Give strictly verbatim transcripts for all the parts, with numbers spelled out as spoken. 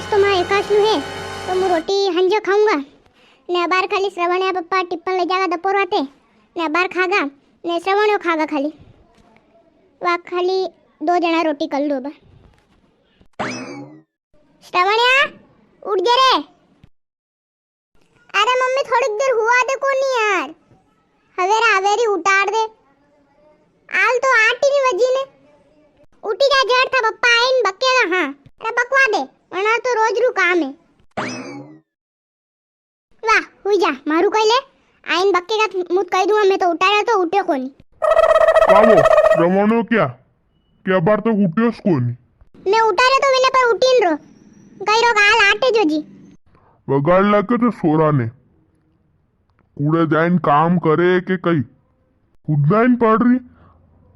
तो मां एकासलू है, तो मु रोटी हंजो खाऊंगा। ने अबार खाली श्रवणिया पप्पा टिप्पण ले जागा दपोर वाते, ने अबार खागा, ने श्रवणियो खागा खाली। वा खाली दो जणा रोटी कर लो बा। श्रवणिया, उठ जा रे। अरे मम्मी, थोड़ीक देर हुवा दे कोनी यार, हवेरा हवेरी उठाड़ दे। आल तो आठ ही नी बजी ने। उठी जा, जड़ था पप्पा आइन बकेगा। हाँ, अरे बकवा दे, वरना तो रोज रू काम है। वाह, हुई जा, मारू कई ले, आइन बकेगा, मु तो कई दूंगा, मैं तो उठाड़ा तो उठे कोनी। कालो, रवानो क्या? के अबार तक उठ्योस कोनी? मैं उठाड़े तो मैंने पर उठीन रो। कई रो गाल आटे जो जी। वगाड़ लागे तो सोरा ने। कूड़े जाइन काम करे के कई? खुद नाइन पड़ रही।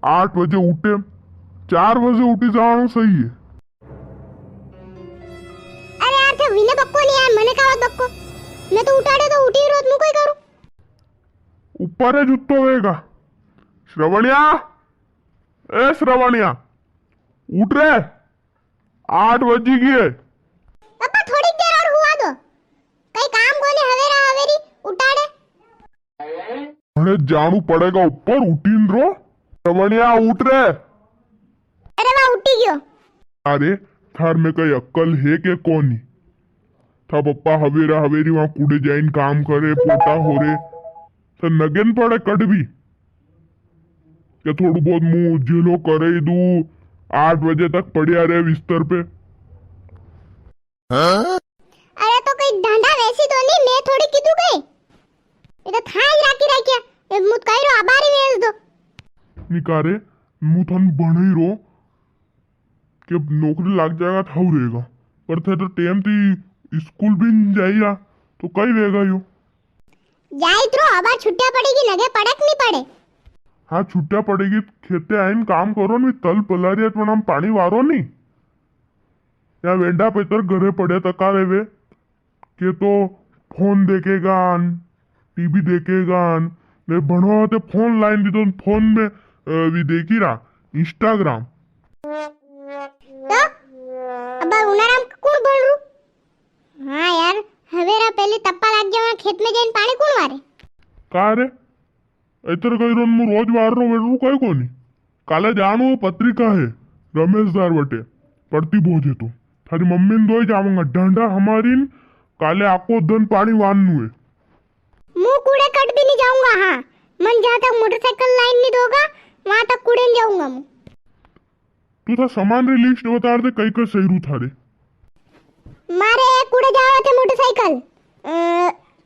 आठ बजे उठे, चार बजे उठी जानो सही है। अरे यार, थे विने बक्को नहीं यार, मने का बात बक्को? मैं तो उठाड़े तो उठी रो, मु कोई करूं? ऊपर है जुत्तो वेगा। श्रवणिया, ए श्रवणिया, उठ रे, आठ बजी गई है। पापा, थोड़ी देर और हुवा दो, कई काम कोनी, हवेरा हवेरी उठाड़े। अरे, जाणू पड़ेगा ऊपर, उठीन रो। श्रवणिया, उठ रे। अरे वाह, उठी गयो। अरे, थार में कई अक्कल है के कोनी? था पप्पा हवेरा हवेरी वां कूड़े जाइन काम करे, पोटा हो रे। तो नगेन पड़े कट भी। के थोड़ू बहुत मुंह झेलो करे ही दू, आठ बजे तक पड़िया रहे बिस्तर पे। अरे तो कई ढांडा वैसी तो नहीं, मैं थोड़ी कीधु कई। ये तो थाई राखी राखिया, ये मुत कई रो आबारी में दो। निकारे, मु थन भणई रो, के नौकरी लाग जाएगा, थाऊ रहेगा। पर थे तो टेम थी स्कूल भी नी जाइया, तो कई वेगा यो? जाइत रो, अबार छुट्टियां पड़ेगी, नगे पड़े के नी पड़े? हाँ, छुट्टियां पड़ेगी, खेते आइन काम करो नी, तल पलारिया तो नाम पानी वारो नी। या वेंडा पेतर घरे पड़े तका रेवे। के तो फोन देखेगा न, टीवी देखेगा न, ने भणवा ते फोन लाइन दीधो न, फोन में, अ, भी देखी रहा, Instagram। तो अब उनाराम कुण बोल रू? हाँ यार, हवेरा पहले तप्पा लाग जावा, खेत में जाइन पानी कुण वारे? का रे? इतर कई रोन मु रोज वार रो वेरू कई कोनी। काले जाणू पत्रिका है रमेश दार वटे, पड़ती भोज है तो थारी मम्मी ने दोई जावांगा। ढांडा हमारी न काले आको दन पानी वारनू है। मु कूड़े कट भी नी जाऊंगा। हाँ, मन जहाँ तक मोटरसाइकिल लाइन नी दोगा, वहां तक कूड़े नी जाऊंगा मु। तू था सामान री लिस्ट बता दे, कई कई सही रू थारे। मारे कूड़े जावा थे मोटरसाइकिल, अ,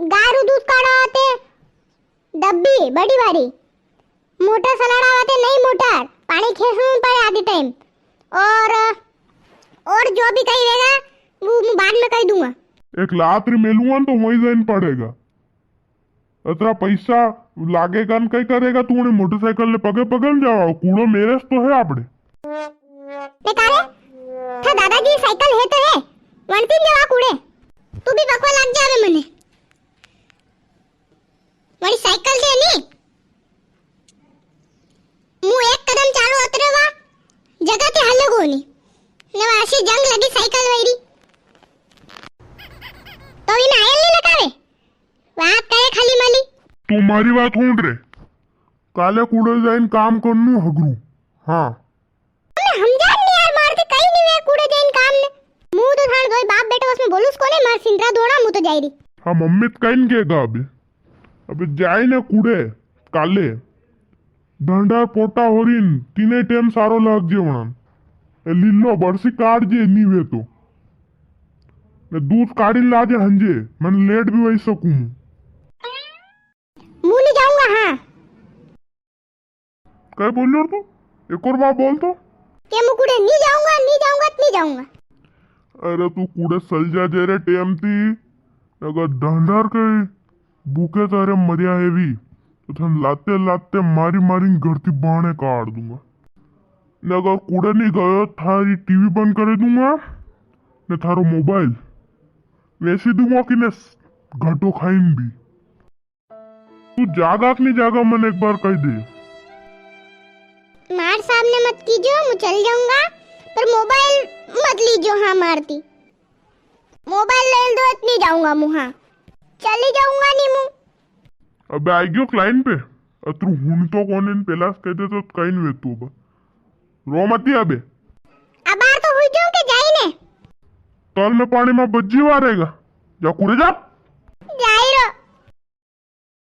गाय रू दूध काढ़ा थे डब्बी बड़ी वाली, मोटर सलाड़ा वाते नई मोटर, पानी खेसणू पड़े आधी टाइम। और, और जो भी कई वेगा, वो मु बाद में कई दूंगा। एक लात री मेलूंगा न तो वहीं जाइन पड़ेगा। अतरा पैसा लागेगा न कई करेगा तू उन्हें मोटरसाइकिल ने पगे पगे न जावा, कूड़ो मेरे से तो है आपड़े। ने कारे, था दादाजी साइकिल है तो है, वणती न जावा कूड़े। तू भी बकवा लाग जावे मने। वणी साइकिल दे नी, मु एक कदम चालू अतरे वा जगह ते हले कोनी। ने वा अशी जंग लगी साइकिल वैरी। तो इने आयल नी लगावे, बात करे खाली मली। तू मारी बात हुण रे, काले कूड़े जाइन काम करनू हगरू। हाँ। अबे हमजान नी यार, मार ते कई नी वे कूड़े जाइन काम ने। मु तो थान दोई बाप बेटा बस में बोलूस कोने, मार सिंदरा धोणा, मु तो जाई री। हाँ, मम्मी तो कई नी केगा अबे। अबे जाए ने कूड़े काले। ढांडा पोटा होरिन तीने टेम सारो लाग जे वणन। ए लीलो बरसी काट जे नी वे तो। ने दूध काढ़ी लाजे हंजे, मन लेट भी वही सकूं। मु नी जाऊंगा, हाँ। काय बोल्यो रे तू? एक और बार बोल तो। के मु कुड़े नी जाऊंगा, नी जाऊंगा, नी जाऊंगा। अरे तू कुड़े सल जा जे रे टेम ती, अगर ढांढार के भूखे तारे मरिया है भी, तो थन लाते लाते मारी मारी घर ती बाणे काट दूंगा। ने अगर कुड़े नी गयो, थारी टीवी बंद कर दूंगा, ने थारो मोबाइल वेसी दूंगा कि ने घाटो खाइन भी। तू जागा कि नी जागा, मन एक बार कही दे। मार सामने मत कीजो, मु चल जाऊंगा, पर मोबाइल मत लीजो। हाँ, मारती। मोबाइल ले दो, इतनी जाऊंगा मु, हाँ। चली जाऊंगा नी मु। अबे आई गयो क्लाइंट पे, अतरू हुन तो कोने न, पेला से कह दे तो कई नी वेतू अब। रो मती अबे। अबार तो हुई जाऊं के जाई ने। तल में पानी में बज्जी वारेगा। जा कुरे जा।